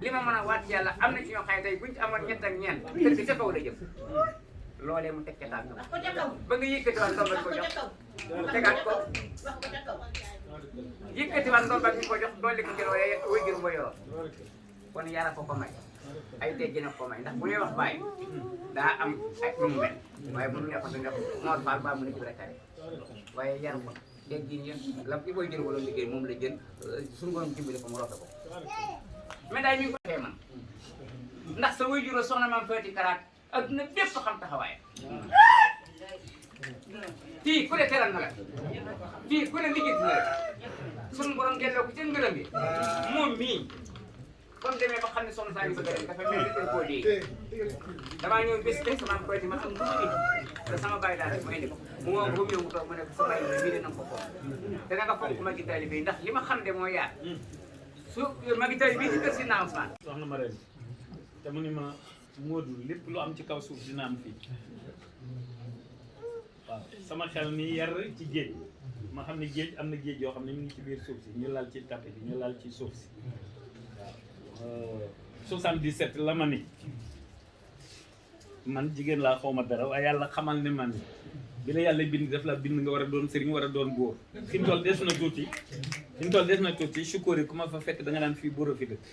li ma mën a waat yàlla am na ci ñoo xam ne tey buñ ci amoon ñett ak ñeent kër gi ca kaw la jëm loolee mu teg ca tànk ba nga yëkkatiwaat ndombal ko jox tegaat ko yëkkatiwaat ndombal bi ko jox dolli ko ci loolee wéy ba yor kon yàlla ko ko may ay teggin ko may ndax bu ñuy wax bàyyi daa am ay nu mu mel waaye bu ñu nekkoon dañuy wax Mor Fall ba mu ne ci rek waaye yar ko teggin ya la ki koy jël wala liggéey moom la jël suñu borom dimbali ko mu rofe ko mais daay mi ngi ko defee man ndax sa waajur soxna maam Faty Kara adduna bépp xam taxawaay fii ku ne teral na la fii ku ne liggéey na la suñu borom delloo ko ci ngërëm bi moom mii comme demee ba xam ne soxna saa yu bëgg a dem dafa mel ni dañ koo dee damaa ñëw bés tey sama am Faty ma am lu mu te sama bàyyi daal rek ma indi ko mu woo ko ñëw mu toog mu ne ko sa bàyyi bii de na nga ko fonk te da nga fonk magi taalibe bi ndax li ma xam de mooy yaar su magi taalibe bii ci kër si naaw Ousmane soxna ma ren te mu ni ma Modou lépp lu am ci kaw suuf dina am fii waaw sama xel ni yar ci géej ma xam ne géej am na géej yoo xam ne ñu ngi ci biir suuf si ñu lal ci tapis bi ñu lal ci suuf si waaw 77 la ma ni man jigéen laa xaw ma dara waaye yàlla xamal ne man bi la yàlla bind daf la bind nga war a doon sëriñ war a doon góor fi mu toll des na tuuti fi mu toll des na tuuti sukóori ku ma fa fekk da nga naan fii bóor a fi dëkk